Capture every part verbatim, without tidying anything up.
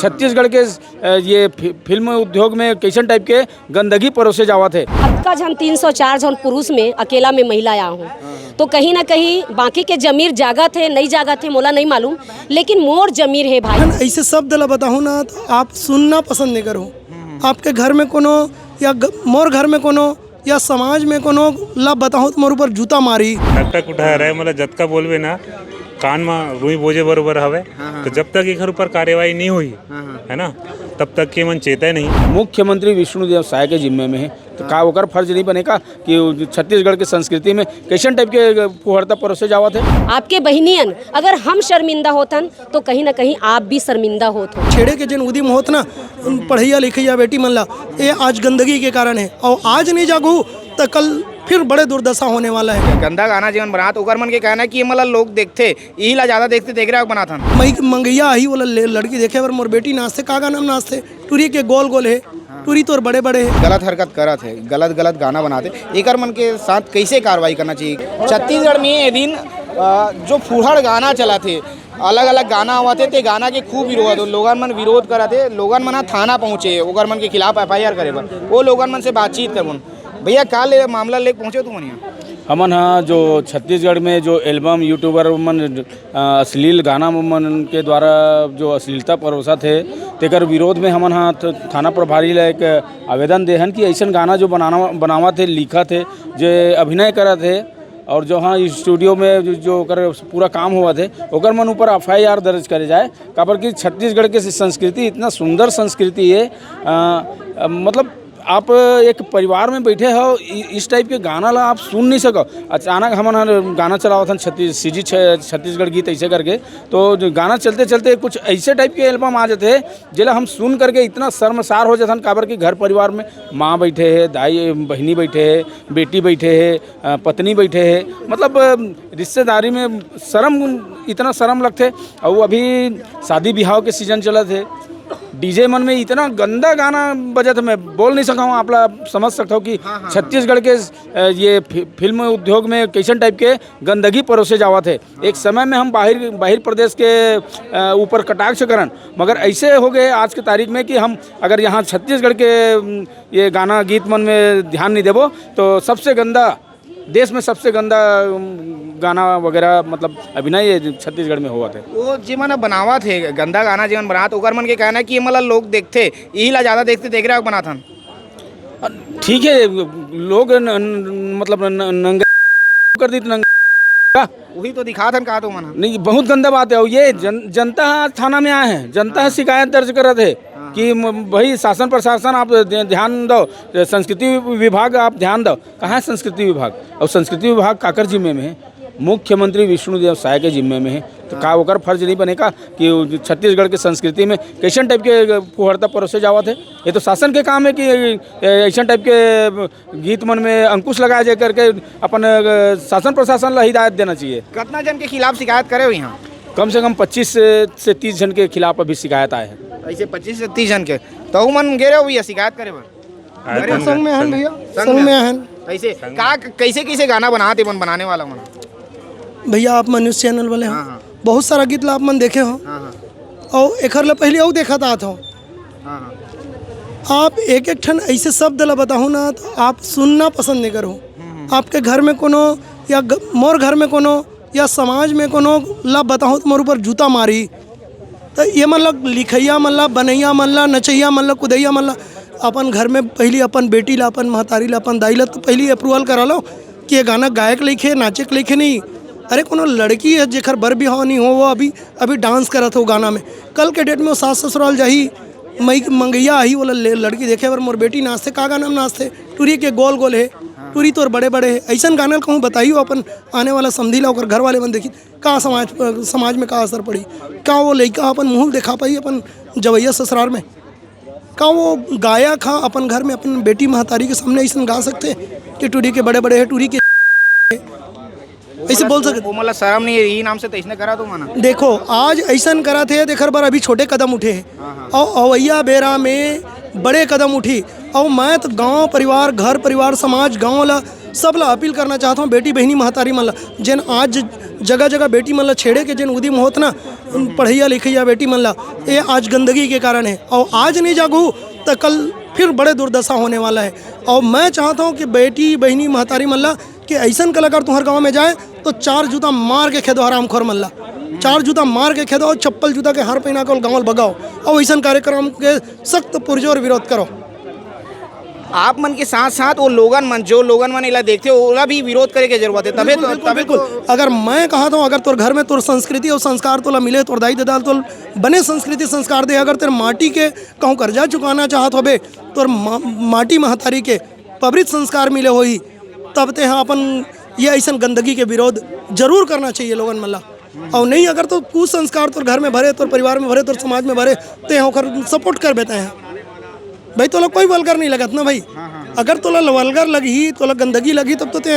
छत्तीसगढ़ के अ, ये फि-, फिल्म उद्योग में कैसन टाइप के गंदगी परोसे जावत हे? अतका झन तीन सौ चार झन पुरुष में अकेला में महिला आ हूँ, तो कहीं ना कहीं बाकी के जमीर जागत हे, नहीं जागत हे, मोला नहीं मालूम, लेकिन मोर जमीर हे भाई। हम ऐसे शब्द ला बताहूँ ना, तो आप सुनना पसंद नहीं करो। आपके घर में कोनो या ग-, मोर घर में कोनो या समाज में कोनो ला बताहूँ, तो मोर ऊपर जूता मारी। टकटक उठा रहे, मतलब, जतका बोलबे ना, कान में रुई बोजे बरोबर हवे। हाँ, हाँ, तो हाँ। जब तक एकर ऊपर कार्यवाही नहीं हुई, हाँ, हाँ। है ना, तब तक के मन चेते नहीं। मुख्यमंत्री विष्णुदेव साय के जिम्मे में है, तो का ओकर फर्ज नहीं बने का कि वो छत्तीसगढ़ के संस्कृति में कैसन टाइप के फुहड़ता परोसे जावत है? आपके बहिनियन, अगर हम शर्मिंदा होतन, तो कहीं ना कहीं आप भी शर्मिंदा होत हो। छेड़े के जेन उदिम होत ना, पढ़ैया लिखैया बेटी मन ला, ये आज गंदगी के कारण है। और आज नहीं जागू, तो कल फिर बड़े दुर्दशा होने वाला है। गंदा गाना जेमन बनात, ओकर मन के कहना है कि ये, मतलब, लोग देखते, यही ला ज्यादा देखते, तेकरे बर बनात हन। मई के मंगैया आही, वो ला ले-, लड़की देखे बर, मोर बेटी नाचते, का गाना में नाचते, टूरी के गोल गोल है, टूरी तोर बड़े बड़े है। गलत हरकत करत है, गलत गलत गाना बनाते, एकर मन के साथ कैसे कार्रवाई करना चाहिए? छत्तीसगढ़ में ये दिन, अ, जो फुहड़ गाना चला थे, अलग अलग गाना हुआ थे, ते गाना के खूब विरोध हो, लोगन मन विरोध करत हे, लोगन मन ह थाना पहुंचे, ओकर मन के खिलाफ एफ आई आर करे बर, वो लोगन मन से बातचीत करबो। भैया, का ले मामला लेके पहुंचे हो तुमन यहाँ? हमन ह जो छत्तीसगढ़ में जो एल्बम, यूट्यूबर मन, अ, अश्लील गाना मन के द्वारा जो अश्लीलता परोसत हे, तेकर विरोध में हमन ह थ-, थाना प्रभारी ला एक आवेदन दे हन कि अइसन गाना जो बनाना, बनावत हे, लिखत हे, जे अभिनय करत हे, और जो, हाँ, स्टूडियो में जो, जो ओकर पूरा काम होवत हे, ओकर मन ऊपर एफ आई आर दर्ज करे जाए, काबर कि छत्तीसगढ़ के संस्कृति इतना सुंदर संस्कृति है। अ, अ, मतलब, आप एक परिवार में बैठे हो, इ-, इस टाइप के गाना ला आप सुन नहीं सको। अचानक हमन ह गाना चलावत हन छत्तीस, सी जी छ-, छत्तीसगढ़ गीत ऐसे करके, तो जो गाना चलते चलते कुछ ऐसे टाइप के एल्बम आ जाते हैं, जेला हम सुन करके इतना शर्मसार हो जाथन, काबर कि घर परिवार में माँ बैठे है, दाई बहिनी बैठे है, बेटी बैठे है, अ, पत्नी बैठे है, मतलब, अ, रिश्तेदारी में शर्म, इतना शर्म लगथे। और अभी शादी बिहाव के सीजन चलत है, डी जे मन में इतना गंदा गाना बजत है, मैं बोल नहीं सकता हूँ, आप ला समझ सकता हूँ कि हाँ, हाँ, हाँ। छत्तीसगढ़ के, अ, ये फि-, फिल्म उद्योग में कैसन टाइप के गंदगी परोसे जावत है। एक समय में हम बाहर, बाहर प्रदेश के, अ, ऊपर कटाक्ष करन, मगर ऐसे हो गए आज के तारीख में कि हम अगर यहाँ छत्तीसगढ़ के, उम, ये गाना गीत मन में ध्यान नहीं देबो, तो सबसे गंदा, देश में सबसे गंदा, उम, गाना वगैरह, मतलब, अभिनय ये छत्तीसगढ़ में होवत है। वो जेमन बनावत हे, गंदा गाना जेमन बनात, ओकर मन के कहना है कि ये, मतलब, लोग देखते, यही ला ज्यादा देखते, तेकरे बर बनात हन। ठीक है, लोग न, न, मतलब न, न, नंगा कर दी तो नंगा। वही तो दिखात हन, का तो मन ह। नहीं, बहुत गंदा बात है। और ये जन, जनता ह थाना में आए हैं, जनता ह हाँ। शिकायत दर्ज करत है हाँ। कि म-, भाई, शासन प्रशासन आप ध्य-, ध्यान दो, संस्कृति विभाग आप ध्यान दो। कहाँ है संस्कृति विभाग? और संस्कृति विभाग काकर जिम्मे में है? मुख्यमंत्री विष्णुदेव साय के जिम्मे में है। तो का ओकर फर्ज नहीं बने का कि वो छत्तीसगढ़ के संस्कृति में कैसन टाइप के फुहड़ता परोसे जावत है? ये तो शासन के काम है कि ऐसन टाइप के गीत मन में अंकुश लगाया जाए करके अपन, अ, शासन प्रशासन ला हिदायत देना चाहिए। कितना जन के खिलाफ शिकायत करे हो यहाँ? कम से कम पच्चीस से, से तीस जन के खिलाफ अभी शिकायत आए हैं। ऐसे पच्चीस से तीस जन के, तो मन गे रहे हो भैया शिकायत करे बर? अरे, संग में हन भैया, संग संग में। में हन। कैसे, का, कैसे, कैसे गाना बनाते मन, बनाने वाला मन? भैया, आप मनुष्य चैनल वाले हो, हाँ, हाँ। बहुत सारा गीत ला आप मन देखे हो, हाँ, हाँ। और एकर ले पहले अउ देखत आत हो। हाँ, हाँ। आप एक एक ठन ऐसे शब्द ला बताहू ना, तो आप सुनना पसंद नहीं करो। हम्म, हम्म। आपके घर में कोनो या ग-, मोर घर में कोनो या समाज में कोनो ला बताहू, तो मोर ऊपर जूता मारी। तो ये मन ला, लिखैया मन ला, बनैया मन ला, नचैया मन ला, कुदैया मन ला, अपन घर में पहली अपन बेटी ला, अपन महतारी ला, अपन दाई ला तो पहली अप्रूवल करा लो कि ये गाना गायक लइक हे, नाचक लइक हे नहीं। अरे, कोनो लड़की है जेकर बर बिहाव नहीं हो, वो अभी, अभी डांस करत हो गाना में, कल के डेट में वो सास ससुराल जाही, मई मंगैया आही, वो ल-, लड़की देखे बर, मोर बेटी नाचथे, का गाना में नाचथे, टूरी के गोल गोल है, टूरी तोर बड़े बड़े है, ऐसन गाना ल कहूँ बताइयो अपन आने वाला समधी ला, ओकर घर वाले मन देखी, का समाज, समाज में का असर पड़ी, का वो लइका अपन मुँह देखा पाई अपन जवैया ससुराल में? का वो गायक हा अपन घर में अपन बेटी महतारी के सामने ऐसन गा सकथे कि टूरी के बड़े बड़े है, टूरी के ऐसे बोल सकत? वो, मतलब, शर्म नहीं है, यही नाम से तो इसने करा तो मना। देखो, आज ऐसन करा थे, देख बर अभी छोटे कदम उठे हैं। हाँ, हाँ। और अवैया बेरा में बड़े कदम उठी। और मैं तो गांव परिवार, घर परिवार, समाज, गांव ला, सब ला अपील करना चाहता हूँ, बेटी बहिनी महतारी मन ला, जेन आज जगह जगह बेटी मन ला छेड़े के जेन उदिम होत ना, पढ़इया लिखइया बेटी मन ला, ये आज गंदगी के कारण है। और आज नहीं जागू तो कल फिर बड़े दुर्दशा होने वाला है। और मैं चाहता हूँ कि बेटी बहिनी महतारी मन ला कि ऐसन कलाकार तुम्हारे गाँव में जाए तो चार जूता मार के खेदो हरामखोर मन ला, चार जूता मार के खेदो और चप्पल जूता के हार पहना के गाँव भगाओ। और ऐसन कार्यक्रम के सख्त पुरजोर विरोध करो। आप मन के साथ साथ वो लोगन मन, जो लोगन मन एला देखते हो, ओला भी विरोध करे के जरूरत है। तबे तो, बिल्कुल, तबे बिल्कुल। तो अगर मैं कहा तो, अगर तोर घर में तोर संस्कृति और संस्कार तोला मिले, तोर दाई ददा तोल बने संस्कृति संस्कार दे, अगर तेरे माटी के कहूँ कर्जा चुकाना चाहत होबे, तोर मा, माटी महतारी के, पवित्र संस्कार मिले होही, तब ते हाँ अपन ये ऐसन गंदगी के विरोध जरूर करना चाहिए लोगन मन ला। और नहीं अगर तो कुसंस्कार तोर घर में भरे, तोर परिवार में भरे, तोर समाज में भरे, ते हाँ ओकर सपोर्ट कर बेते हैं। भाई तोला कोई वल्गर नहीं लगत ना भाई। अगर तोला वल्गर लगही, तोला गंदगी लगही, तब तो ते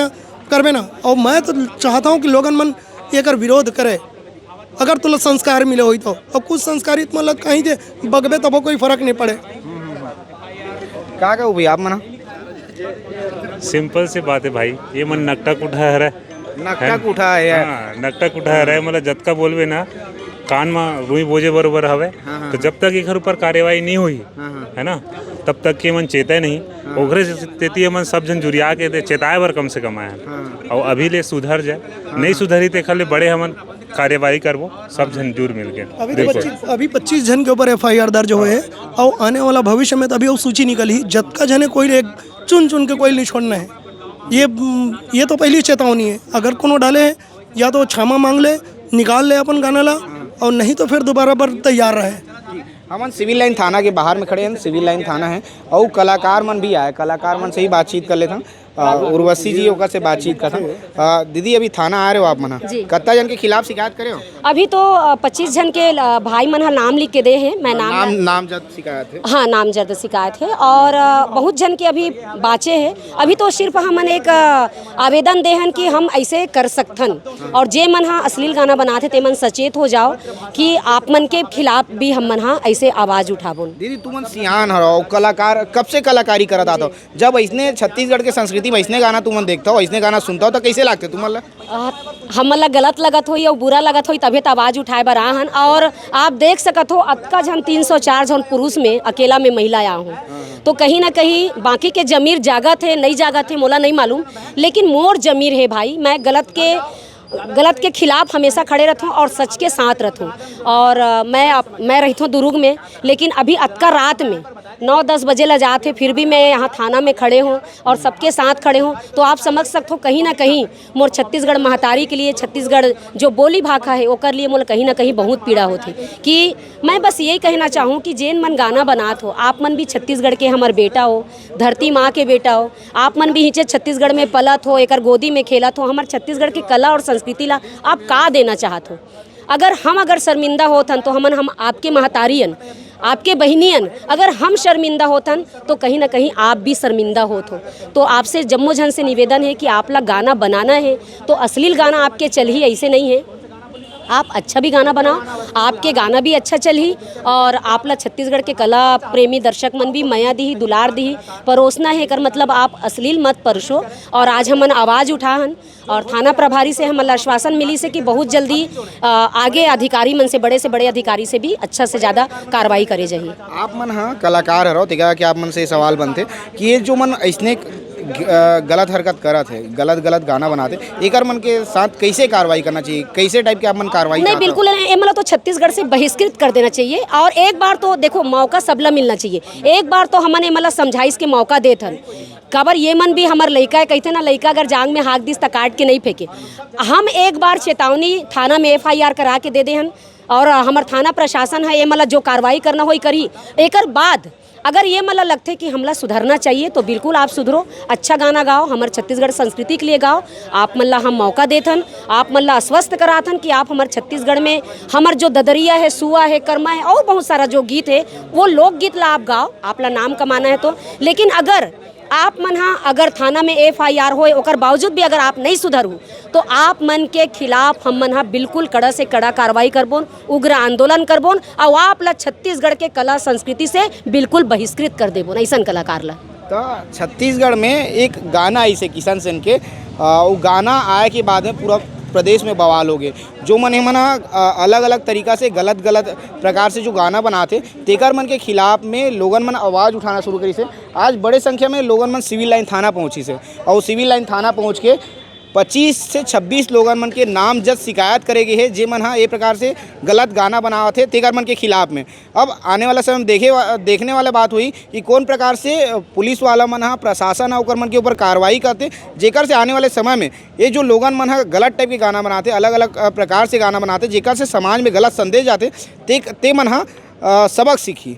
करबे ना। और मैं तो चाहता हूँ कि लोगन मन एकर विरोध करे, अगर तोला संस्कार मिले होई तो। और कुसंस्कारित मन ला कहीं दे बगबे तबो कोई फर्क नहीं पड़े। का कहू भैया आप मना? सिंपल सी बात है भाई, ये मन नकटा कुठा हरे। नकटा कुठा है यार। हाँ, नकटा कुठा हरे, मतलब जतका बोलबे ना, कान में रुई बोजे बरोबर हवे। तो जब तक एकर ऊपर कार्यवाही नहीं हुई, है ना, तब तक ये मन चेते नहीं। ओकरे सेती ये मन सब झन जुरिया के ते चेताए बर कम से कम आए हैं। और अभी ले सुधर जाए, नहीं सुधरी तो एकर ले बड़े हमन कार्यवाही करबो, सब झन जुर मिल के। अभी तो पच्चीस, अभी पच्चीस जन के ऊपर एफ आई आर दर्ज हुए हैं। और आने वाला भविष्य में तो अभी वो सूची निकली, जतका जने कोई एक चुन चुन के कोई नहीं छोड़ना है। ये ये तो पहली चेतावनी है। अगर कोनो डाले है या तो क्षमा मांग ले, निकाल ले अपन गाना ला, और नहीं तो फिर दोबारा पर तैयार रहे। हमन सिविल लाइन थाना के बाहर में खड़े हैं, सिविल लाइन थाना है और कलाकार मन भी आए, कलाकार मन से ही बातचीत कर लेथन। अ, उर्वशी जी ओकर से बातचीत करथन। अ, दीदी, अभी थाना आ रहे हो आप मना? जी। कत्ता जन के खिलाफ शिकायत करे हो? अभी तो अ, पच्चीस झन के अ, भाई मन ह नाम लिख के दे हे। मैं नाम नाम नाम जब शिकायत है। हाँ, नामजद शिकायत है और अ, बहुत झन के अभी बाचे है। अभी तो सिर्फ हमन एक अ, आवेदन दे हन कि हम ऐसे कर सकथन और जे मन ह अश्लील गाना बनाथे ते मन सचेत हो जाओ कि आप मन के खिलाफ भी हम मन ह ऐसे आवाज उठाबोन। दीदी, तुमन सियान हरो, कलाकार, कब से कलाकारी करत आत हो? जब ऐसने छत्तीसगढ़ के संस्कृति में ऐसने गाना तुमन देखता हो, ऐसने गाना सुनता हो, तो कैसे लगते तुमन ला? आ, हमन ला गलत लगत होई और बुरा लगत होई, तभे तो आवाज उठाए बर आ हन। और आप देख सकत हो, अतका झन तीन सौ चार झन पुरुष में अकेला में महिला आ हूँ, तो कहीं ना कहीं बाकी के जमीर जागत है, नहीं जागत है, मोला नहीं मालूम, लेकिन मोर जमीर है भाई। मैं गलत के गलत के खिलाफ हमेशा खड़े रहथों और सच के साथ रहथों। और अ, मैं आप मैं रहथों दुरुग में, लेकिन अभी अतका रात में नौ दस बजे ला जात हे, फिर भी मैं यहाँ थाना में खड़े हूँ और सबके साथ खड़े हूँ। तो आप समझ सकते हो, कहीं ना कहीं मोर छत्तीसगढ़ महतारी के लिए, छत्तीसगढ़ जो बोली भाखा है ओकर लिए मोला कहीं ना कहीं बहुत पीड़ा होती। कि मैं बस यही कहना चाहूँ कि जेन मन गाना बनात हो, आप मन भी छत्तीसगढ़ के हमर बेटा हो, धरती माँ के बेटा हो, आप मन भी हिचे छत्तीसगढ़ में पलत हो, एकर गोदी में खेलत हो, हमर छत्तीसगढ़ के कला और संस्कृति ला आप का देना चाहत हो? अगर हम अगर शर्मिंदा होत हन तो हमन हम आपके महतारी हन, आपके बहिनी हन। अगर हम शर्मिंदा होत हन तो कहीं ना कहीं आप भी शर्मिंदा होत हो। तो आपसे जम्मो झन से निवेदन है कि आप ला गाना बनाना है तो अश्लील गाना आपके चलही ऐसे नहीं है। आप अच्छा भी गाना बनाओ, आपके गाना भी अच्छा चलही और आप ला छत्तीसगढ़ के कला प्रेमी दर्शक मन भी मया दिही, दुलार दिही। परोसना है एकर मतलब आप अश्लील मत परसो। और आज हमन आवाज उठा हन और थाना प्रभारी से हमन ला आश्वासन मिली से कि बहुत जल्दी अ, आगे अधिकारी मन से, बड़े से बड़े अधिकारी से भी अच्छा से ज्यादा कार्रवाई करे जाही। आप मन हाँ कलाकार हरो, तेका कि आप मन से ये सवाल बनते कि ये जो मन ऐसने ग-, अ, गलत हरकत करत है, गलत गलत गाना बनाते, एकर मन के साथ कैसे कार्रवाई करना चाहिए, कैसे टाइप के आप मन कार्रवाई नहीं, चाहते हो? बिल्कुल नहीं, एमला तो छत्तीसगढ़ से बहिष्कृत कर देना चाहिए। और एक बार तो देखो, मौका सबला मिलना चाहिए। एक बार तो हमन एमला समझाइश के मौका देत हन। काबर ये मन भी हमर लइका है, कहते ना, लइका अगर जांग में हाथ दिस त काट के नहीं फेंके। हम एक बार चेतावनी थाना में एफ आई आर करा के दे दे हन और हमर थाना प्रशासन है, एमला जो कार्रवाई करना होई करी। एकर बाद अगर ये मन ला लगथे कि हमला सुधरना चाहिए तो बिल्कुल आप सुधरो, अच्छा गाना गाओ, हमर छत्तीसगढ़ संस्कृति के लिए गाओ। आप मन ला हम मौका देथन, आप मन ला आश्वस्त कराथन कि आप हमर छत्तीसगढ़ में हमर जो ददरिया है, सुआ है, कर्मा है और बहुत सारा जो गीत है वो लोकगीत ला आप गाओ, आप ला नाम कमाना है तो। लेकिन अगर आप मन हा अगर थाना में एफ आई आर होए ओकर बावजूद भी अगर आप नहीं सुधरहू तो आप मन के खिलाफ हम मन हा बिल्कुल कड़ा से कड़ा कार्रवाई करबोन, उग्र आंदोलन करबोन और आप ला छत्तीसगढ़ के कला संस्कृति से बिल्कुल बहिष्कृत कर देबोन ऐसन कलाकार ला। तो छत्तीसगढ़ में एक गाना ऐसे किशन सेन के, आ, वो गाना आए के बाद में पूरा प्रदेश में बवाल हो गए। जो मन, मन ह अलग अलग तरीका से गलत गलत प्रकार से जो गाना बनाते, तेकर मन के खिलाफ में लोगन मन आवाज़ उठाना शुरू करिस हे। आज बड़े संख्या में लोगन मन सिविल लाइन थाना पहुँचिस हे और सिविल लाइन थाना पहुँच के पच्चीस से छब्बीस लोगन मन के नामजद शिकायत करे गे हे, जे मन ह ए प्रकार से गलत गाना बनावत हे, तेकर मन के खिलाफ में। अब आने वाला समय में देखे वा-, देखने वाला बात होही कि कौन प्रकार से, अ, पुलिस वाला मन ह, प्रशासन ह, ओकर मन के ऊपर कार्रवाई करथे, जेकर से आने वाले समय में ये जो लोगन मन ह गलत टाइप के गाना बनाथे, अलग-अलग, अ, प्रकार से गाना बनाथे, जेकर से समाज में गलत संदेश जाथे, ते, ते मन ह, अ, सबक सीखही।